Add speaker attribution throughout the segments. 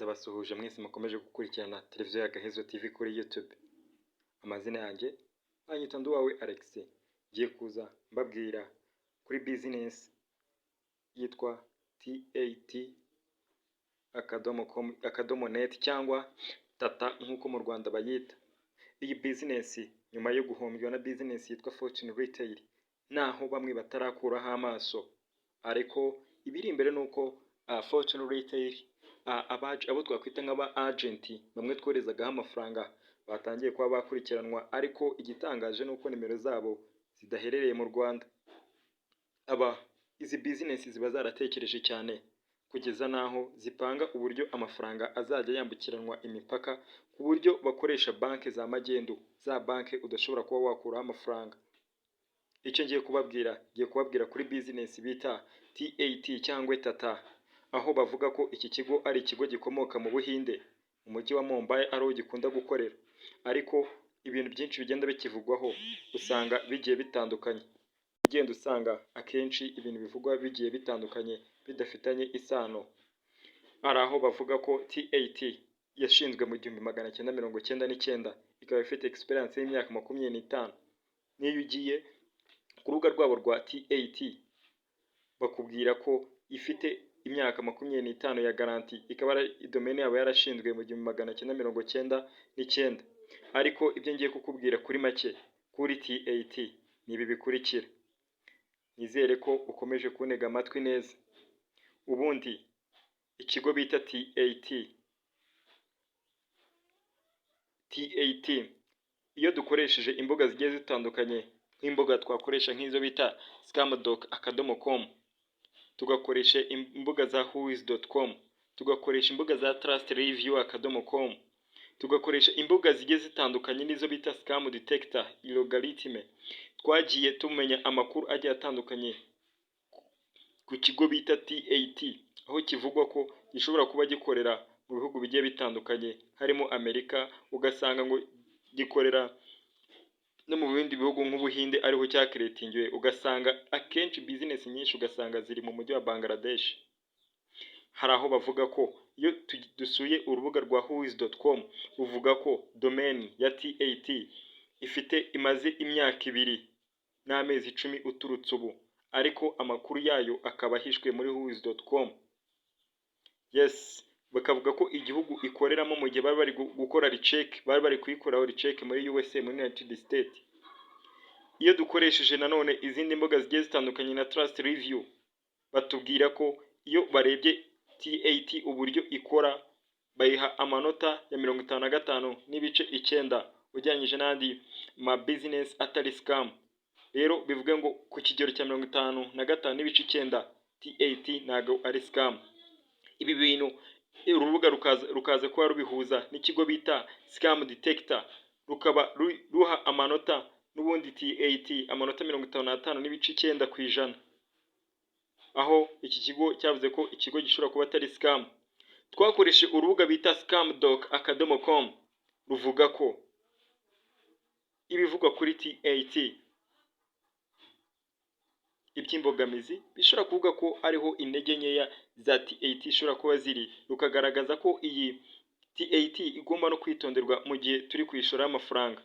Speaker 1: Ndabasuhuje mwese mukomeje gukurikirana televiziyo ya Gahezo TV kuri YouTube. Amazina yanjye banyita Nduwawe Alex. Ngiye kuza mbabwira kuri business yitwa TAT akadomo com akadomo net cyangwa Tata nk'uko mu Rwanda bayita. Iyi business, nyuma yo guhombywa na business yitwa Fortune Retail, naho bamwe batarakuraho amaso, ariko ibiri imbere ni uko Fortune Retail, abo twakwita nk'aba agent bamwe twoherezagaho amafaranga, batangiye kuba bakurikiranwa, ariko igitangaje ni uko nimero zabo zidaherereye mu Rwanda. Aba izi business ziba zaratekereje cyane kugeza n'aho zipanga uburyo amafaranga azajya yambukiranwa imipaka, ku buryo bakoresha banki za magendu, za banki udashobora kuba wakuraho amafaranga. Icyo ngiye kubabwira, ngiye kubabwira kuri business bita TAT cyangwa Tata, aho bavuga ko iki kigo ari ikigo gikomoka mu Buhinde, mu mujyi wa Mumbai ariho gikunda gukorera, ariko ibintu byinshi bigenda bikivugwaho usanga bigiye bitandukanye. Ugenda usanga akenshi ibintu bivugwa bigiye bitandukanye, bidafitanye isano. Hari aho bavuga ko TAT yashinzwe mu 1999, ikaba ifite experience y'imyaka 25. N'iyo ugiye ku rubuga rwabo rwa TAT, bakubwira ko ifite imyaka 25 ya garantie, ikaba domain yabo yarashinzwe mu 1999. Ariko ibyo ngiye kukubwira kuri make kuri TAT ni ibi bikurikira. Nizere ko ukomeje kuntega amatwi neza. Ubundi ikigo bita TAT, TAT, iyo dukoresheje imbuga zigiye zitandukanye, nk'imbuga twakoresha nk'izo bita scamdoc.com, tugakoresha imbuga za whois.com, tugakoresha imbuga za trustreview.com, tugakoresha imbuga zigiye zitandukanye n'izo bita scam detector algorithm, twagiye tumenya amakuru agiye atandukanye ku kigo bita TAT, aho kivugwa ko gishobora kuba gikorera mu bihugu bigiye bitandukanye harimo Amerika, ugasanga ngo gikorera no mu bindi bihugu nk'Ubuhinde ariho cyakeretingiwe, ugasanga akenshi business nyinshi ugasanga ziri mu mujyi wa Bangladesh. Hari aho bavuga ko iyo dusuye urubuga rwa whois.com, ruvuga ko domain ya TAT ifite imaze imyaka 2 n'amezi 10 uturutse ubu, ariko amakuru yayo akaba ahishwe muri whois.com. Yes, bakavuga ko igihugu ikoreramo, mu gihe bari bari gukora recheck, bari bari kuyikoraho recheck muri USA, muri United States. Iyo dukoresheje nanone izindi mbuga zigiye zitandukanye na Trust Review, batubwira ko iyo barebye TAT uburyo ikora, bayiha amanota ya 55.9 ugereranyije n'andi ma business atari scam. Rero bivuge ngo ku kigero cya 55.9, TAT ntabwo ari scam. Ibi bintu urubuga rukaza kuba rubihuza n'ikigo bita Scam Detector, rukaba ruha amanota n'ubundi TAT amanota 55.9%, aho iki kigo cyavuze ko ikigo gishobora kuba atari scam. Twakoresheje urubuga bita scamdoc.com, ruvuga ko ibivugwa kuri TAT iby'imbogamizi bishobora kuvuga ko ariho intege nkeya za TAT ishobora kuba ziri, rukagaragaza ko iyi TAT igomba no kwitonderwa mu gihe turi kwishyuraho amafaranga.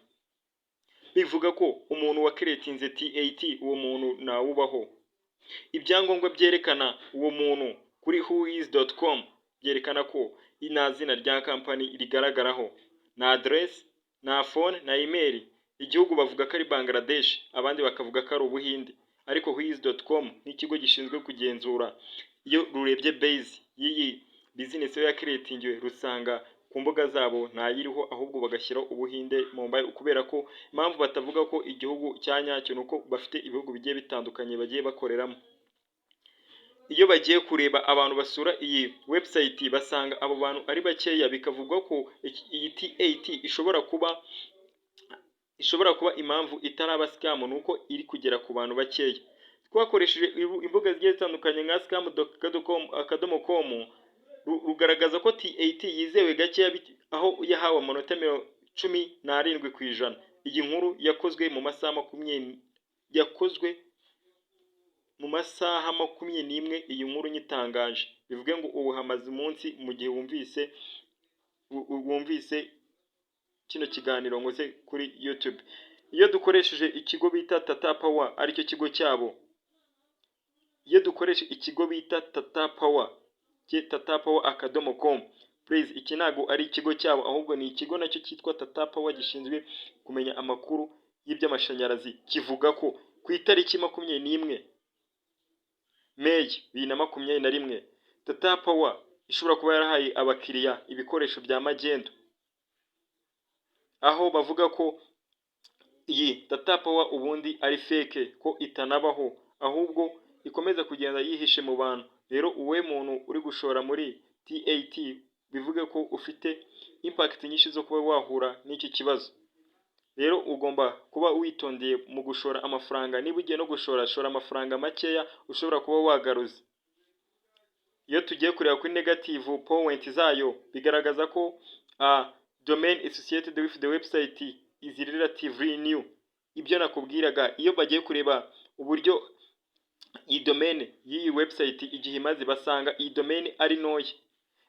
Speaker 1: Bivuga ko umuntu wakeretinze TAT, uwo muntu ntawubaho. Ibyangombwa byerekana uwo muntu kuri whois.com byerekana ko nta zina rya company rigaragaraho, nta aderesi, nta phone na email. Igihugu bavuga ko ari Bangladesh, abandi bakavuga ko ari Ubuhinde, ariko whois.com nk'ikigo gishinzwe kugenzura, iyo rurebye base y'iyi business yo yakeretingiwe, rusanga ku mbuga zabo ntayiriho, ahubwo bagashyiraho Ubuhinde, Mumbai, kubera ko impamvu batavuga ko igihugu cya nyacyo ni uko bafite ibihugu bigiye bitandukanye bagiye bakoreramo. Iyo bagiye kureba abantu basura iyi website, basanga abo bantu ari bakeya, bikavugwa ko iyi TAT ishobora kuba impamvu itaraba scam ni uko iri kugera ku bantu bakeya. Twakoresheje imbuga zigiye zitandukanye nka scam.com, rugaragaza ko TAT yizewe gakeya, aho yahawe amanota 17%. Iyi nkuru yakozwe mu masaha 20 yakozwe. Mu masaha 21 iyi nkuru nyitangaje, bivuge ngo ubu hamaze umunsi mu gihe wumvise kino kiganiro nkoze kuri YouTube. Iyo dukoresheje ikigo bita Tata Power, aricyo kigo cyabo, iyo dukoresha ikigo bita Tata Power, tatapower.com, please, iki ntabwo ari ikigo cyabo, ahubwo ni ikigo nacyo cyitwa Tata Power gishinzwe kumenya amakuru y'iby'amashanyarazi, kivuga ko ku itariki 21 May 2021 Tata Power ishobora kuba yarahaye abakiriya ibikoresho bya magendu, aho bavuga ko iyi Tata Power ubundi ari fake, ko itanabaho, ahubwo ikomeza kugenda yihishe mu bantu. Rero uwe muntu uri gushora muri TAT, bivuge ko ufite impact nyinshi zo kuba wahura n'iki kibazo. Rero ugomba kuba witondeye mu gushora amafaranga. Niba ugiye no gushora, shora amafaranga makeya ushobora kuba wagaruza. Iyo tugiye kureba kuri negative point zayo, bigaragaza ko domain associated with the website is relatively new. Ibyo nakubwiraga, iyo bagiye kureba uburyo iyi domain y'iyi website igihe imaze, basanga iyi domain ari ntoya.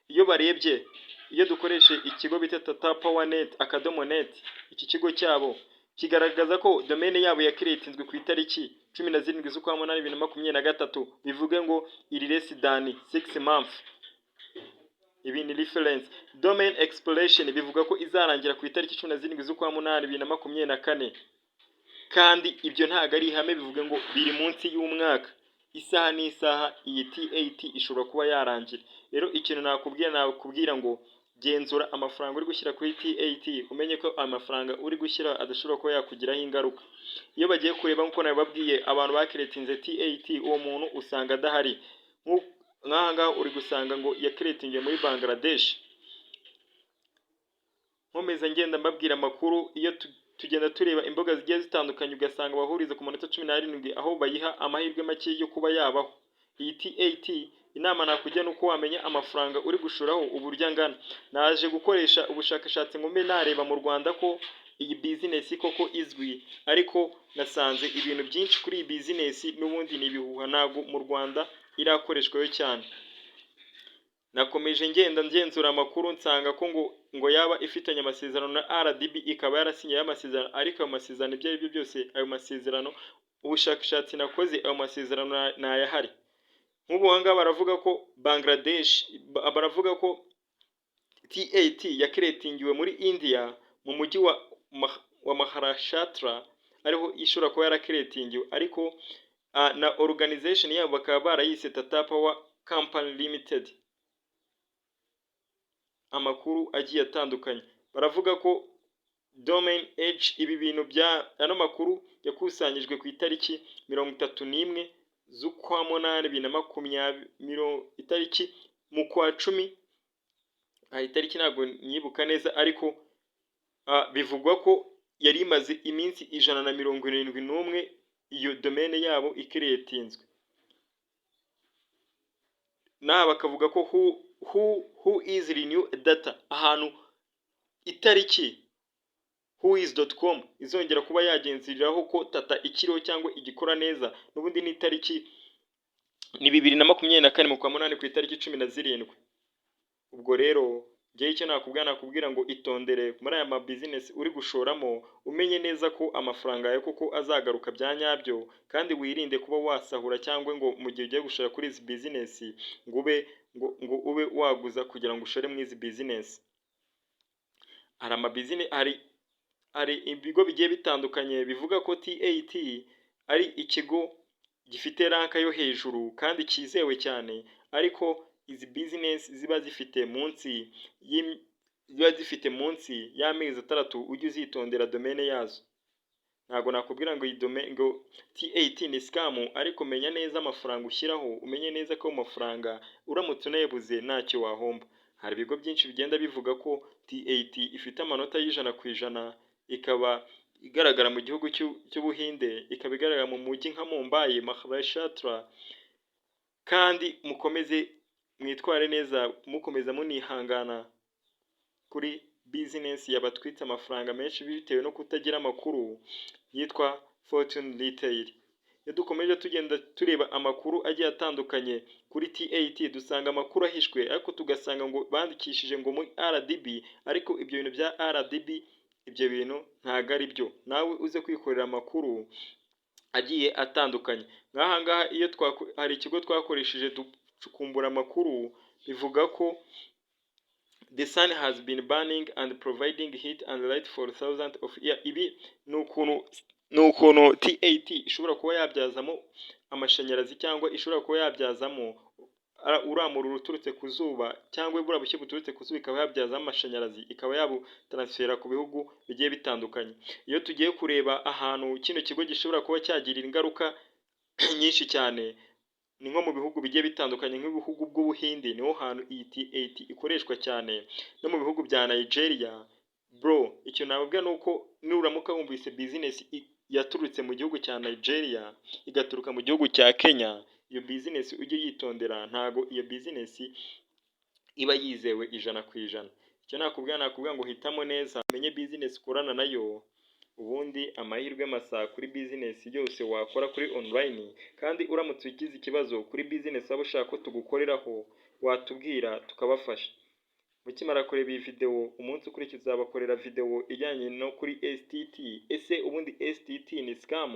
Speaker 1: Iyo barebye, iyo dukoreshe ikigo bita Tata Power net.net, iki kigo cyabo kigaragaza ko domain yabo yacreatinzwe ku itariki 17 z'ukwa munani 2023, bivuge ngo iri less than 6 months. Ibi ni reference. Domain expiration bivuga ko izarangira ku itariki 17 z'ukwa munani 2024, kandi ibyo ntabwo ari ihame, bivuga ngo biri munsi y'umwaka. Isaha n'isaha iyi TAT ishobora kuba yarangira. Rero ikintu nakubwira ngo genzura amafaranga uri gushyira kuri TAT, umenye ko amafaranga uri gushyira adashobora kuba yakugiraho ingaruka. Iyo bagiye kureba, nk'uko nabibabwiye, abantu bacreatinze TAT, uwo muntu usanga adahari. Nk'aha ngaha uri gusanga ngo yacreatingiye muri Bangladesh. Nkomeza ngenda mbabwira amakuru, iyo tugenda tureba imbuga zigiye zitandukanye, ugasanga bahuriza ku manota 17, aho bayiha amahirwe make yo kuba yabaho iyi TAT. Inama nakugira ni uko wamenya amafaranga uri gushораho uburyo angana. Naje gukoresha ubushakashatsi ngo mbe nareba mu Rwanda ko iyi business koko izwi, ariko nasanze ibintu byinshi kuri iyi business n'ubundi ni ibihuha, ntabwo mu Rwanda irakoreshwayo cyane. Nakomeje ngenda ngenzura amakuru, nsanga ko ngo yaba ifitanye amasezerano na RDB, ikaba yarasinye amasezerano, ariko ayo masezerano, ibyo ari byo byose, ayo masezerano, ubushakashatsi nakoze, ayo masezerano ntayahari. Nk'ubu aha ngaha baravuga ko Bangladesh, baravuga ko TAT yacreatingiwe muri India mu mujyi wa Maharashtra, ariho ishobora kuba yaracreatingiwe, ariko na organization yabo bakaba barayise Tata Power Company Limited. Amakuru agiye atandukanye baravuga ko domain age, ibi bintu bya ano makuru yakusanyijwe ku itariki 31 z'ukwa munani 2020, itariki mu kwa cumi, aha itariki ntabwo nyibuka neza, ariko bivugwa ko yari imaze iminsi 171 iyo domain yabo icreatinzwe. N'aha bakavuga ko who is renew data, ahantu itariki whois.com izongera kuba yagenzuriraho ko Tata ikiriho cyangwa igikora neza, n'ubundi ni itariki ni 2024 mu kwa munani ku itariki 17. Ubwo rero njyewe icyo nakubwira ngo itondere muri aya ma business uri gushoramo, umenye neza ko amafaranga yawe koko azagaruka bya nyabyo, kandi wirinde kuba wasahura cyangwa ngo mu gihe ugiye gushora kuri izi business ngo ube waguza kugira ngo ushore muri izi business. Hari ama business, hari ibigo bigiye bitandukanye bivuga ko TAT ari ikigo gifite rank yo hejuru kandi cyizewe cyane, ariko izi business ziba zifite munsi y'amezi 6, ujye uzitondera domain yazo. Ntabwo nakubwira ngo iyi domain, ngo TAT ni scam, ariko menya neza amafaranga ushyiraho, umenye neza ko ayo mafaranga uramutse unayabuze ntacyo wahomba. Hari ibigo byinshi bigenda bivuga ko TAT ifite amanota y'100%, ikaba igaragara mu gihugu cy'Ubuhinde, ikaba igaragara mu mujyi nka Mumbai, Maharashtra, kandi mukomeze mwitware neza, mukomeza munihangana kuri business yabatwitse amafaranga menshi bitewe no kutagira amakuru, yitwa Fortune Retail. Iyo dukomeje tugenda tureba amakuru agiye atandukanye kuri TAT, dusanga amakuru ahishwe, ariko tugasanga ngo bandikishije ngo muri RDB, ariko ibyo bintu bya RDB, ibyo bintu ntago ari byo. Nawe uze kwikorera amakuru agiye atandukanye. Nk'aha ngaha iyo hari ikigo twakoresheje ducukumbura amakuru, bivuga ko "The sun has been burning and providing heat and light for thousands of years." Ibi ni ukuntu TAT ishobora kuba yabyazamo amashanyarazi, cyangwa ishobora kuba yabyazamo uriya muriro uturutse ku zuba, cyangwa buriya bushyuhe buturutse ku zuba, ikaba yabyazamo amashanyarazi, ikaba yabutaransifera ku bihugu bigiye bitandukanye. Iyo tugiye kureba ahantu kino kigo gishobora kuba cyagirira ingaruka nyinshi cyane, ni nko mu bihugu bigiye bitandukanye, nk'ibihugu bw'Ubuhinde, niho hantu iyi TAT ikoreshwa cyane, no mu bihugu bya Nigeria. Bro, icyo nababwira ni uko nuramuka wumvise business yaturutse mu gihugu cya Nigeria, igaturuka mu gihugu cya Kenya, iyo business ujye uyitondera. Ntago iyo business iba yizewe 100%. Icyo nakubwira ngo hitamo neza, umenye business ukorana nayo. Ubundi amahirwe masa kuri business yose wakora kuri online. Kandi uramutse ugize ikibazo kuri business waba ushaka ko tugukoreraho, watubwira tukabafasha. Mukimara kureba iyi video, umunsi ukurikiza uzabakorera video ijyanye no kuri STT. Ese ubundi STT ni scam?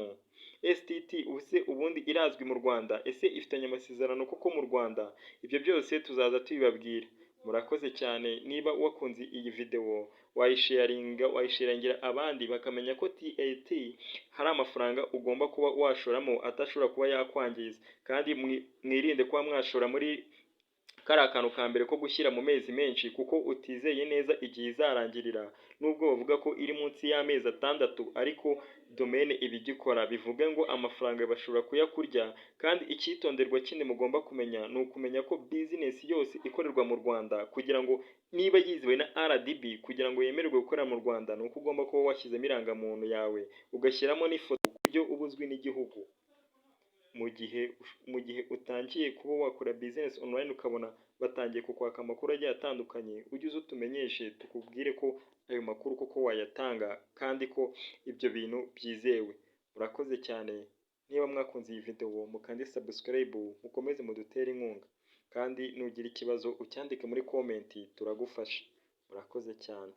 Speaker 1: STT ubuse ubundi irazwi mu Rwanda? Ese ifitanye amasezerano koko mu Rwanda? Ibyo byose tuzaza tubibabwira. Murakoze cyane. Niba wakunze iyi video, wayisharinga, wayisharingira abandi bakamenya ko TAT hari amafaranga ugomba kuba washoramo atashobora kuba yakwangiza. Kandi mwirinde kuba mwashora muri kariya kantu ka mbere ko gushyira mu mezi menshi, kuko utizeye neza igihe izarangirira. Nubwo bavuga ko iri munsi y'amezi 6, ariko domaine iba igikora, bivuge ngo amafaranga bashobora kuyakurya. Kandi icyitonderwa kindi mugomba kumenya ni ukumenya ko business yose ikorerwa mu Rwanda, kugira ngo niba yizewe na RDB, kugira ngo yemererwe gukorera mu Rwanda, ni uko ugomba kuba washyizemo irangamuntu yawe, ugashyiramo n'ifoto, ku buryo uba uzwi n'igihugu. Mu gihe utangiye kuba wakora business online, ukabona batangiye kukwaka amakuru agiye atandukanye, ujye uza utumenyeshe, tukubwire ko ayo makuru koko wayatanga kandi ko ibyo bintu byizewe. Murakoze cyane. Niba mwakunze iyi video, mukande subscribe, mukomeze mudutere inkunga. Kandi nugira ikibazo ucyandike muri comment, turagufasha. Murakoze cyane.